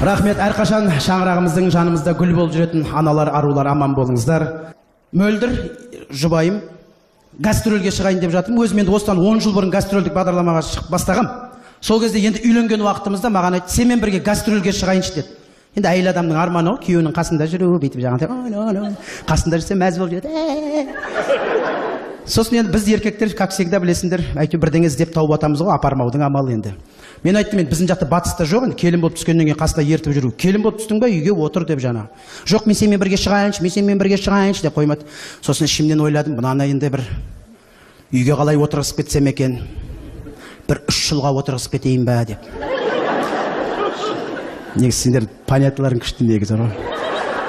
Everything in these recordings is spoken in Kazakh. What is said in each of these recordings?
Рахмет, әрқашан шаңырағымыздың жанымызда гүл болып жүретін аналар, арулар, аман болыңыздар. Мөлдір жұбайым гастрольге шығайын деп жатырмын. Өзім енді осыдан 10 жыл бұрын гастрольдік бағдарламаға шығып бастағам. Сол кезде енді үйленген уақытымызда маған айтты, сенімен бірге гастрольге шығайыншы деді. Енді әйел адамның арманы ғой, күйеуінің қасында жүру, бүйтіп жаңағыдай, қасында жүрсе мәз болып жүреді. Сосын енді біз еркектер, как всегда білесіңдер, әйтеуір бірдеңе іздеп тауып атамыз ғой, апармаудың амалы енді. Мен айттым, енді біздің жақта батыста жоқ, енді келін болып түскеннен кейін қасында ертіп жүру. Келін болып түстің ба, үйге отыр деп жаңа. Жоқ, мен сенімен бірге шығайыншы, мен сенімен бірге шығайыншы деп қоймады. Сосын ішімнен ойладым, мынаны енді бір үйге қалай отырғызып кетсем екен, бір 3 жылға отырғызып кетейін ба деп. Негізі сендер понятияларың күшті негізі ғой.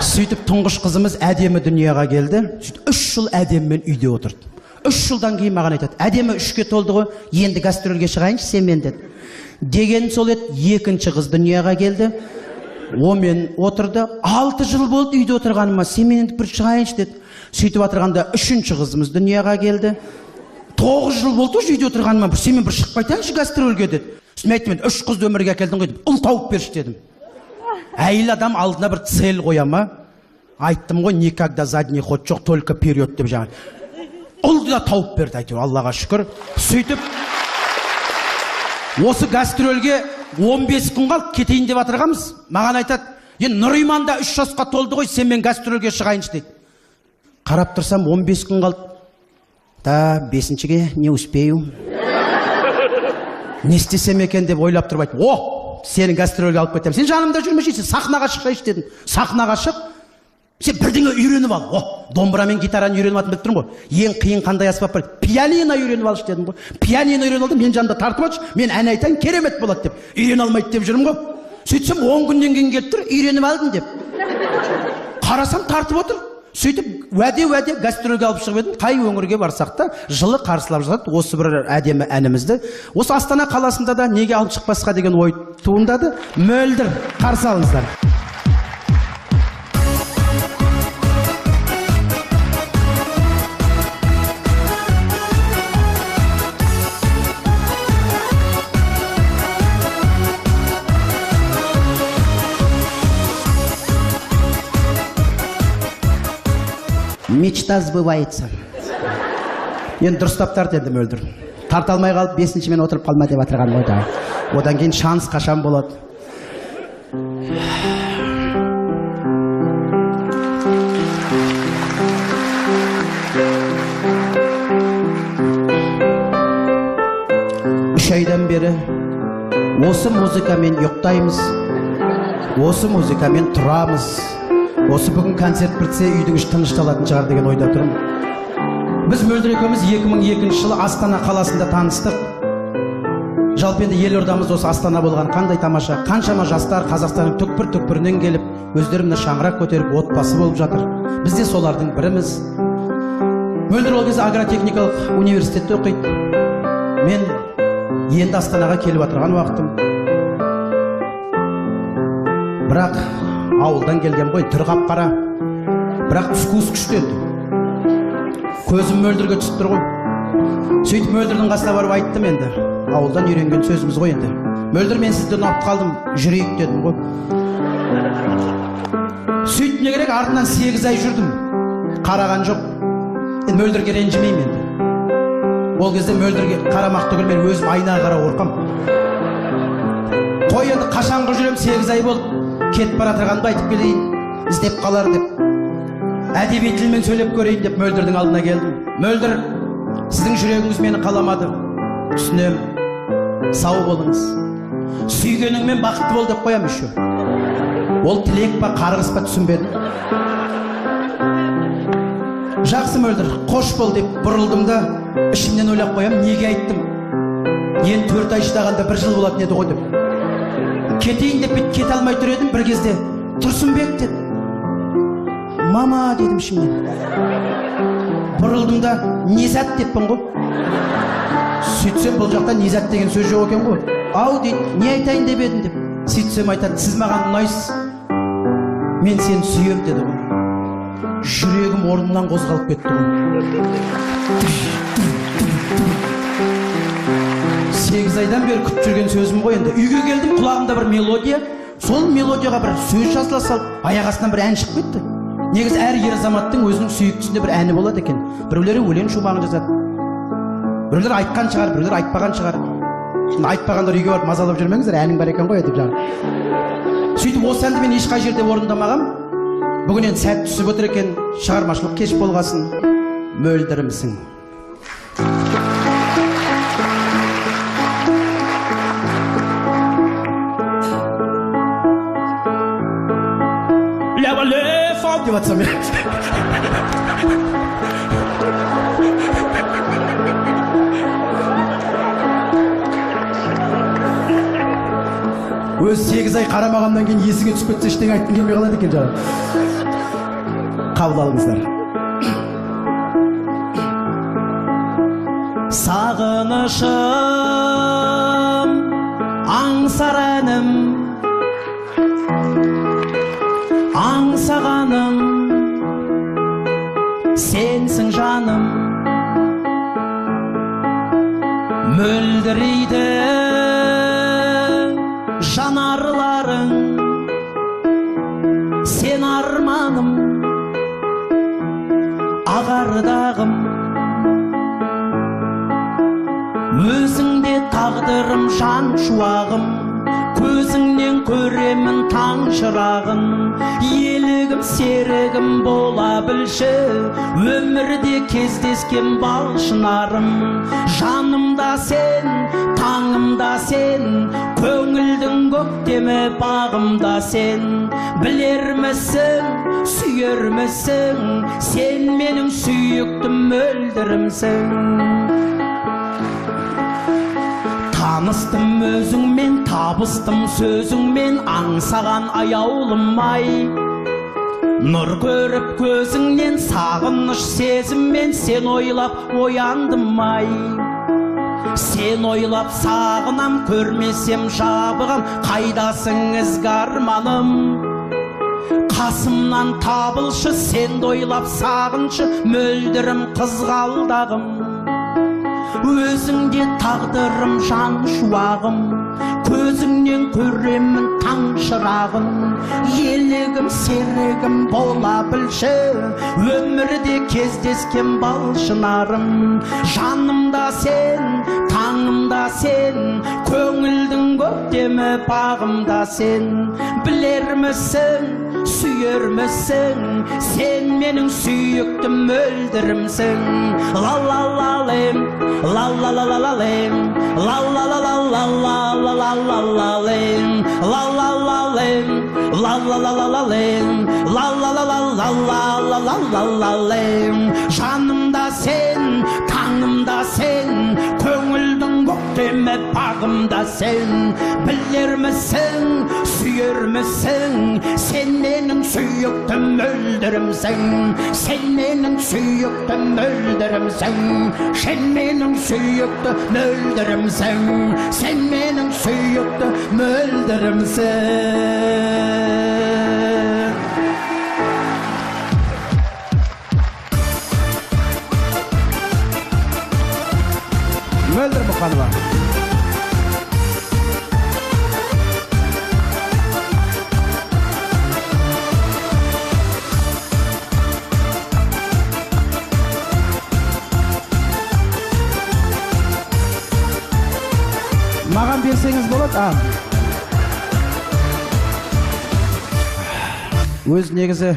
Сөйтіп тұңғыш қызымыз әдемі дүнияға келді. Сөйтіп 3 жыл әдемімен үйде отырды. 3 жылдан кейін маған айтады, әдемі 3-ке толды ғой, енді гастрольге шығайыншы сенімен деді. Деген сол еді, екінші қыз дүнияға келді. Онымен отырды. 6 жыл болды үйде отырғаныма, сенімен енді бір шығайыншы деді. Сөйтіп отырғанда үшінші қызымыз дүнияға келді. 9 жыл болды уже үйде отырғаныма, бір сенімен бір шығып қайтайыншы гастрольге деді. Сосын мен айттым, енді 3 қызды өмірге әкелдің ғой деп, ұл тауып берші дедім. Әйел адам алдына бір цель қоя ма? Айттым ғой, никогда задний ход жоқ, только вперед деп жаңа. Ұлды да тауып берді, әйтеуір, Аллаға шүкір. Сөйтіп осы гастрольге 15 күн қалды, кетейін деп жатырғанбыз. Маған айтады, енді Нұриман да 3 жасқа толды ғой, сенімен гастрольге шығайыншы дейді. Қарап тұрсам 15 күн қалды. Та 5-шіге не успею. Не істесем екен деп ойлап тұрып айттым. О, сені гастрольге алып кетемін. Сен жанымда жүрмеші, сен сахнаға шықсайшы дедім. Сахнаға шық, сен бірдеңе үйреніп ал. О, домбыра мен гитараны үйреніп алатын біліп тұрмын ғой. Ең қиын қандай аспап бар? Пианино үйреніп алшы дедім ғой. Пианино үйреніп алдым, мен жанымда тартып алшы, мен ән айтайын, керемет болады деп. Үйрене алмайды деп жүрмін ғой. Сөйтсем 10 күннен кейін келіп тұр, үйреніп алдым деп. Қарасам тартып отыр. Сөйтіп уәде-уәде гастрольге алып шығып едім. Қай өңірге барсақ та жылы қарсылап жатады осы бір әдемі әнімізді. Осы Астана қаласында да неге алып шықпасқа деген ой туындады. Мөлдір, қарсы алыңыздар. Мечта сбывается. Енді дұрыстап тарт енді Мөлдір. Тарта алмай қалып, 5-шімен отырып қалма деп жатырған ғой да. Одан кейін шанс қашан болады? Үш айдан бері осы музыкамен ұйықтаймыз, осы музыкамен тұрамыз. Осы бүгін концерт бітсе үйдің іші тынышталатын шығар деген ойда тұрмын. Біз Мөлдір екеуміз 2002 жылы Астана қаласында таныстық. Жалпы енді елордамыз осы Астана болған қандай тамаша. Қаншама жастар Қазақстанның түкпір-түкпірінен келіп, өздері мына шаңырақ көтеріп отбасы болып жатыр. Біз де солардың біріміз. Мөлдір ол кезде агротехникалық университетте оқиды. Мен енді Астанаға келіп отырған уақытым. Бірақ ауылдан келген ғой, түрі қап-қара. Бірақ вкус күшті енді. Көзім Мөлдірге түсіп тұр ғой. Сөйтіп Мөлдірдің қасына барып айттым енді. Ауылдан үйренген сөзіміз ғой енді. Мөлдір, мен сізді ұнатып қалдым, жүрейік дедім ғой. Сөйтіп не керек, артынан 8 ай жүрдім. Қараған жоқ. Енді Мөлдірге ренжімеймін енді. Ол кезде Мөлдірге қарамақ түгіл, мен өзім айнаға қарап қорқамын. Қой енді қашанғы жүрем, 8 ай болды. Кетіп бара жатырғанымды айтып келейін, іздеп қалар деп. Әдеби тілмен сөйлеп көрейін деп Мөлдірдің алдына келдім. Мөлдір, сіздің жүрегіңіз мені қаламады. Түсінемін. Сау болыңыз. Сүйгеніңмен бақытты бол деп қоямын еще. Ол тілек па, қарғыс па түсінбедім. Жақсы Мөлдір, қош бол деп бұрылдым да ішімнен ойлап қоямын, неге айттым? Енді 4 ай шыдағанда 1 жыл болатын еді ғой деп. Кетейін деп бүйтіп кете алмай тұр едім, бір кезде Тұрсынбек деді. Мама дедім ішімнен. Бұрылдым да Низат деппін ғой. Сөйтсем бұл жақта Низат деген сөз жоқ екен ғой. Ау дейді, не айтайын деп едім деп. Сөйтсем айтады, сіз маған ұнайсыз, мен сені сүйемін деді ғой. Жүрегім орнынан қозғалып кетті ғой. 8 айдан бері күтіп жүрген сөзім ғой енді. Үйге келдім, құлағымда бір мелодия, сол мелодияға бір сөз жазыла салып, аяқ астынан бір ән шығып кетті. Негізі әр ер азаматтың өзінің сүйіктісінде бір әні болады екен. Біреулері өлең шумағын жазады, біреулер айтқан шығар, біреулер айтпаған шығар. Şimdi айтпағандар үйге барып мазалап жүрмеңіздер, әнің бар екен ғой деп жаңа. Сөйтіп осы әнді мен ешқай жерде орындамағам. Бүгін енді сәт түсіп отыр екен, шығармашылық кеш болғасын. Мөлдірімсің. Деп атсам мен. Өз 8 ай қарамағаннан кейін есіңе түсіп кетсе ештеңе айтқың келмей қалады екен жаңа. Қабыл алыңыздар. Сағынышым, аңсар әнім, аңсағаным, сенсің жаным. Мөлдірейді жанарларың, сен арманым, ағардағым. Өзіңде тағдырым, жан шуағым, көзіңнен көремін таң шырағын. Елігім, серігім бола білші, өмірде кездескен бал шынарым. Жанымда сен, таңымда сен, көңілдің көктемі бағымда сен. Білермісің, сүйермісің, сен менің сүйікті мөлдірімсің. Таныстым өзіңмен, табыстым сөзіңмен, аңсаған аяулым ай. Нұр көріп көзіңнен, сағыныш сезіммен, сен ойлап ояндым ай. Сен ойлап сағынам, көрмесем жабығам, қайдасың ізгі арманым. Қасымнан табылшы, сен ойлап сағыншы, мөлдірім қызғалдағым. Өзіңде тағдырым, жан шуағым, көзіңнен көремін таң шырағын. Елігім, серігім бола білші, өмірде кездескен бал шынарым. Жанымда сен, таңымда сен, көңілдің көктемі бағымда сен. Білермісің, сүйермісің, сен менің сүйікті мөлдірімсің. Ла-ла-ла-лем, ла-ла-ла-ла-лем, ла-ла-ла-ла-ла-ла-ла-ла-лем, ла-ла-ла-лем, ла-ла-ла-ла-лем, ла-ла-ла-ла-ла-ла-ла-ла-лем. Жанымда сен, таңымда сен, көңілдің көктемі бағымда сен. Білермісің, сүйермісің, сен менің сүйікті мөлдірімсің. Сен менің сүйікті мөлдірімсің, сен менің сүйікті мөлдірімсің, сен менің сүйікті мөлдірімсің. Мөлдір Мұқанова. Маған берсеңіз болады. Өз негізі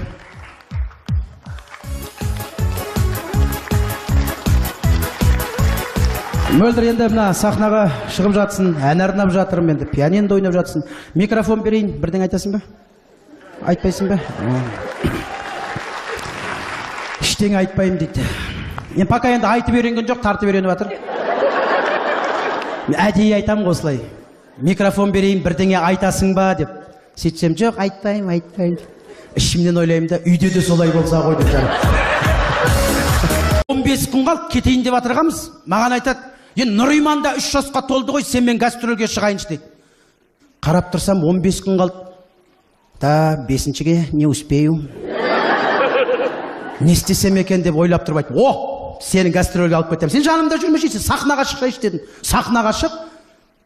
Мөлдір енді мына сахнаға шығып жатсын, ән арнап жатырмын енді, пианинода ойнап жатсын. Микрофон берейін, бірдеңе айтасың ба? Айтпайсың ба? Ештеңе айтпаймын дейді. Мен пока енді айтып үйренген жоқ, тартып үйреніп жатыр. Әдейі айтамын ғой осылай. Микрофон берейін, бірдеңе айтасың ба деп. Сөйтсем, жоқ, айтпаймын, айтпаймын. Ішімнен ойлаймын да, үйде де солай болса ғой деп жаңа. 15 күн қалды, кетейін деп жатырғанбыз. Маған айтады, енді Нұриман да 3 жасқа толды ғой, сен мен гастрольге шығайыншы дейді. Қарап тұрсам, 15 күн қалды. Да, 5-шіге не успею. Не істесем екен деп ойлап тұрып айттым. О, сені гастрольге алып кетемін. Сен жанымда жүрмеші, сен сахнаға шықсайшы дедім. Сахнаға шық,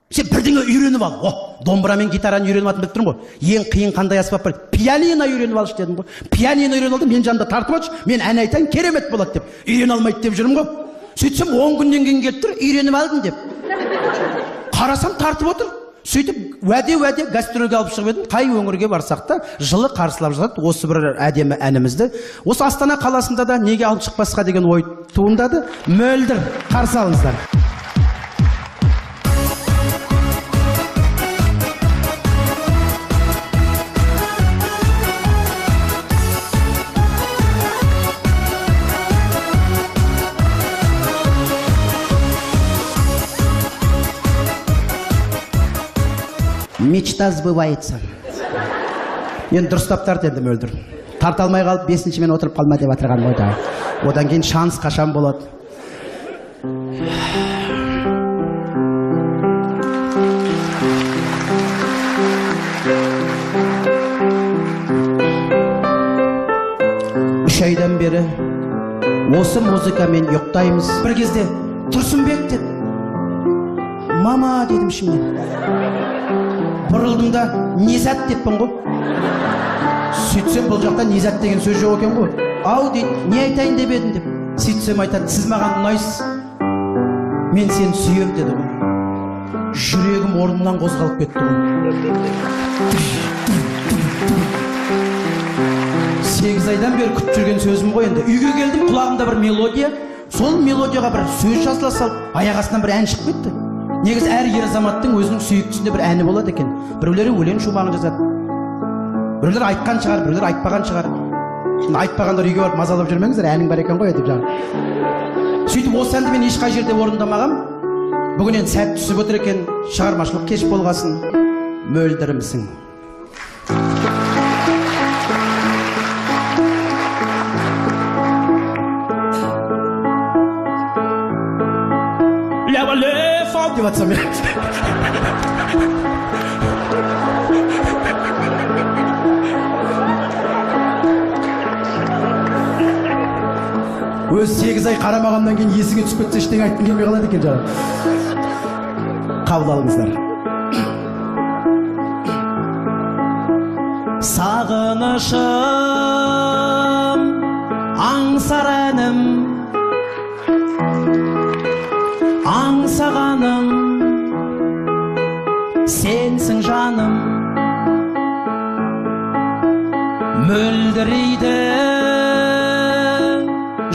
Сен бірдеңе үйреніп ал. О, домбыра мен гитараны үйреніп алатын біліп тұрмын ғой. Ең қиын қандай аспап бар? Пианино үйреніп алшы дедім ғой. Пианино үйреніп алдым, мен жанымда тартып алшы, мен ән айтайын, керемет болады деп. Үйрене алмайды деп жүрмін ғой. Сөйтсем 10 күннен кейін келіп тұр, үйреніп алдым деп. Қарасам тартып отыр. Сөйтіп уәде гастрольге алып шығып едім. Қай өңірге барсақ та жылы қарсылап жатады осы бір әдемі әнімізді. Осы Астана қаласында да неге алып шықпасқа деген ой туындады. Мөлдір, қарсы алыңыздар. Мечта сбывается. Енді дұрыстап тарт енді Мөлдір. Тарта алмай қалып, 5-шімен отырып қалма деп отырған ғой да. Одан кейін шанс қашан болады? Үш айдан бері осы музыкамен ұйықтаймыз. Бір кезде Тұрсынбек деді. Мама дедім ішімнен. Бұрылдым да Низат деппін ғой. Сөйтсем бұл жақта Низат деген сөз жоқ екен ғой. Ау дейді, не айтайын деп едім деп. Сөйтсем айтады, сіз маған ұнайсыз, мен сені сүйем деді ғой. Жүрегім орнынан қозғалып кетті ғой. 8 айдан бері күтіп жүрген сөзім ғой енді. Үйге келдім, құлағымда бір мелодия, сол мелодияға бір сөз жазыла салып, аяқ астынан бір ән шығып кетті. Негізі әр ер азаматтың өзінің сүйіктісінде бір әні болады екен. Біреулері өлең шумағын жазады. Біреулер айтқан шығар, біреулер айтпаған шығар. Айтпағандар үйге барып мазалап жүрмеңіздер, әнің бар екен ғой деп жаңа. Сөйтіп осы әнді мен ешқай жерде орындамағам. Бүгін енді сәт түсіп отыр екен, шығармашылық кеш болғасын. Мөлдірімсің. Деп атсам мен. Өз 8 ай қарамағаннан кейін есіңе түсіп кетсе ештеңе айтқың келмей қалады екен жаңа. Қабыл алыңыздар. Сағынышым, аңсар әнім, аңсағаным, сенсің жаным. Мөлдірейді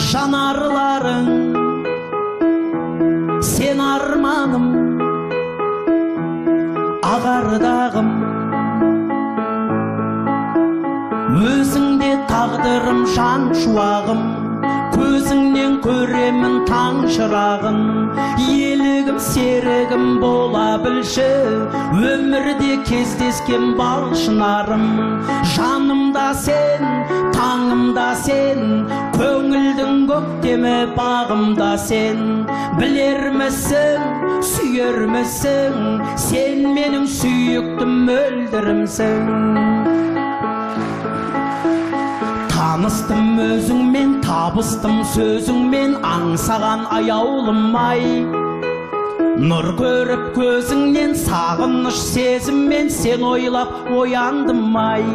жанарларың, сен арманым, ағардағым. Өзіңде тағдырым, жан шуағым, көзіңнен көремін таң шырағын. Елігім, серігім бола білші, өмірде кездескен бал шынарым. Жанымда сен, таңымда сен, көңілдің көктемі бағымда сен. Білермісің, сүйермісің, сен менің сүйіктім мөлдірімсің. Таныстым өзіңмен, табыстым сөзіңмен, аңсаған аяулым ай. Нұр көріп көзіңнен, сағыныш сезіммен, сен ойлап ояндым ай.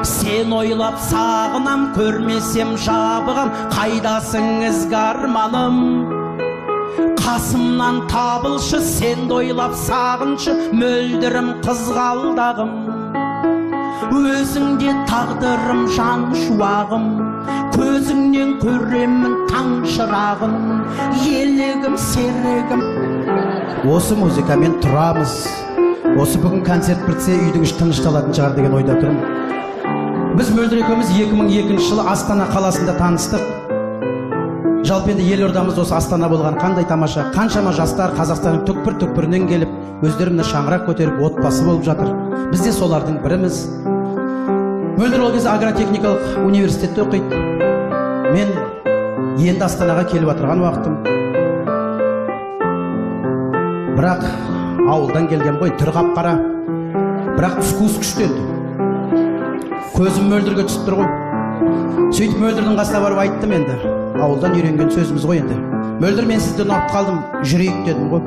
Сен ойлап сағынам, көрмесем жабығам, қайдасың ізгі арманым. Қасымнан табылшы, сен ойлап сағыншы, мөлдірім қызғалдағым. Өзіңде тағдырым, жан шуағым, көзіңнен көремін таң шырағын. Елігім, серігім. Осы музыкамен тұрамыз. Осы бүгін концерт бітсе үйдің іші тынышталатын шығар деген ойда тұрмын. Біз Мөлдір екеуміз 2002 жылы Астана қаласында таныстық. Жалпы енді елордамыз осы Астана болған қандай тамаша. Қаншама жастар Қазақстанның түкпір-түкпірінен келіп, өздері мына шаңырақ көтеріп отбасы болып жатыр. Біз де солардың біріміз. Мөлдір ол кезде агротехникалық университетте оқиды. Мен енді Астанаға келіп отырған уақытым. Бірақ ауылдан келген ғой, түрі қап-қара. Бірақ вкус күшті еді. Көзім Мөлдірге түсіп тұр ғой. Сөйтіп Мөлдірдің қасына барып айттым енді. Ауылдан үйренген сөзіміз ғой енді. Мөлдір, мен сізді ұнатып қалдым, жүрейік дедім ғой.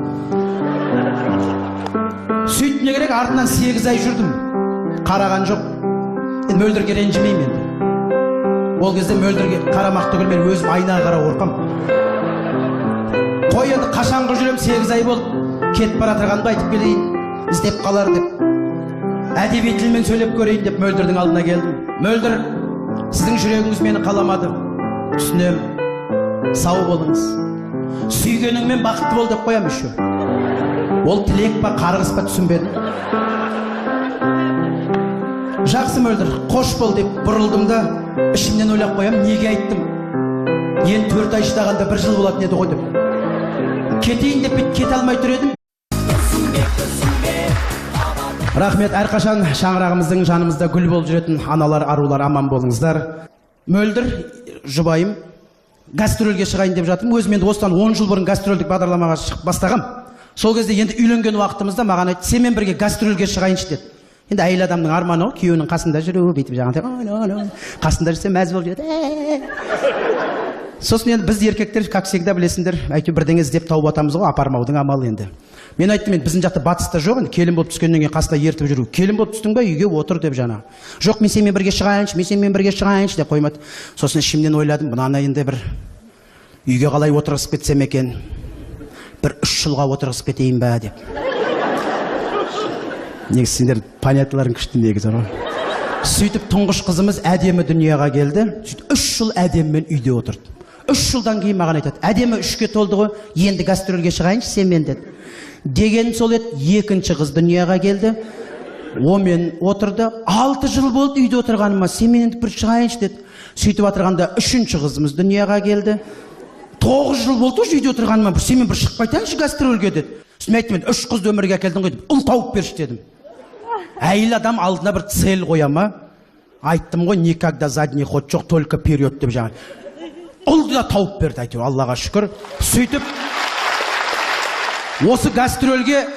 Не керек, артынан 8 ай жүрдім, қараған жоқ. Енді Мөлдірге ренжімеймін. Енді ол кезде Мөлдірге қарамақ түгіл, мен өзім айнаға қарап қорқамын. Қой, енді қашанғы жүремін, 8 ай болды, кетіп бара жатырғанымды айтып келейін, іздеп қалар деп, әдеби тілмен сөйлеп көрейін деп Мөлдірдің алдына келдім. «Мөлдір, сіздің жүрегіңіз мені қаламады, түсінемін. Сау болыңыз, сүйгеніңмен бақытты бол», — деп қоямын. Еще ол тілек па, қарғыс па, түсінбедім. «Жақсы, Мөлдір, қош бол», — деп бұрылдым да, ішімнен ойлап қоямын: «Неге айттым? Енді 4 ай шыдағанда бір жыл болатын еді ғой», — деп кетейін деп бүйтіп кете алмай тұр едім. Рахмет. Әрқашан шаңырағымыздың, жанымызда гүл болып жүретін аналар, арулар, аман болыңыздар. Мөлдір жұбайым, гастрольге шығайын деп жатырмын. Өзім енді осыдан 10 жыл бұрын гастрольдік бағдарламаға шығып бастағам. Сол кезде, енді үйленген уақытымызда маған айтты: «Сенімен бірге гастрольге шығайыншы», — деді. Енді әйел адамның арманы ғой күйеуінің қасында жүру. Бүйтіп жаңағыдай «Ой, ой, ой», қасында жүрсе, мәз болып жүреді. Сосын енді біз, еркектер, как всегда, білесіңдер, әйтеуір бірдеңе іздеп тауып атамыз ғой апармаудың амалы. Енді мен айттым: «Енді біздің жақта, батыста жоқ енді келін болып түскеннен кейін қасына ертіп жүру. Келін болып түстің ба, үйге отыр», — деп жаңағы. «Жоқ, мен сенімен бірге шығайыншы, мен сенімен бірге шығайыншы», — деп қоймады. Сосын ішімнен ойладым: мынаны енді бір үйге қалай отырғызып кетсем екен, бір 3 жылға отырғызып кетейін ба деп. Негізі сендер понятияларың күшті негізі ғой. Сөйтіп тұңғыш қызымыз Әдемі дүнияға келді. Сөйтіп 3 жыл Әдемімен үйде отырды. 3 жылдан кейін маған айтады: «Әдемі 3-ке толды ғой, енді гастрольге шығайыншы сенімен», — деді. Дегенім сол еді, екінші қыз дүнияға келді, онымен отырды. «6 жыл болды үйде отырғаныма, сенімен енді бір шығайыншы», — деді. Сөйтіп отырғанда үшінші қызымыз дүнияға келді. «9 жыл болды уже үйде отырғаныма, бір сенімен бір шығып қайтайыншы гастрольге», — деді. Сосын мен айттым: «Енді үш қызды өмірге әкелдің ғой, деп, ұл тауып берші», — дедім. Әйел адам алдына бір цель қоя ма? Айттым ғой, никогда задний ход жоқ, только вперед деп. Жаңа ұлды да тауып берді әйтеуір, Аллаға шүкір. Сөйтіп осы гастрольге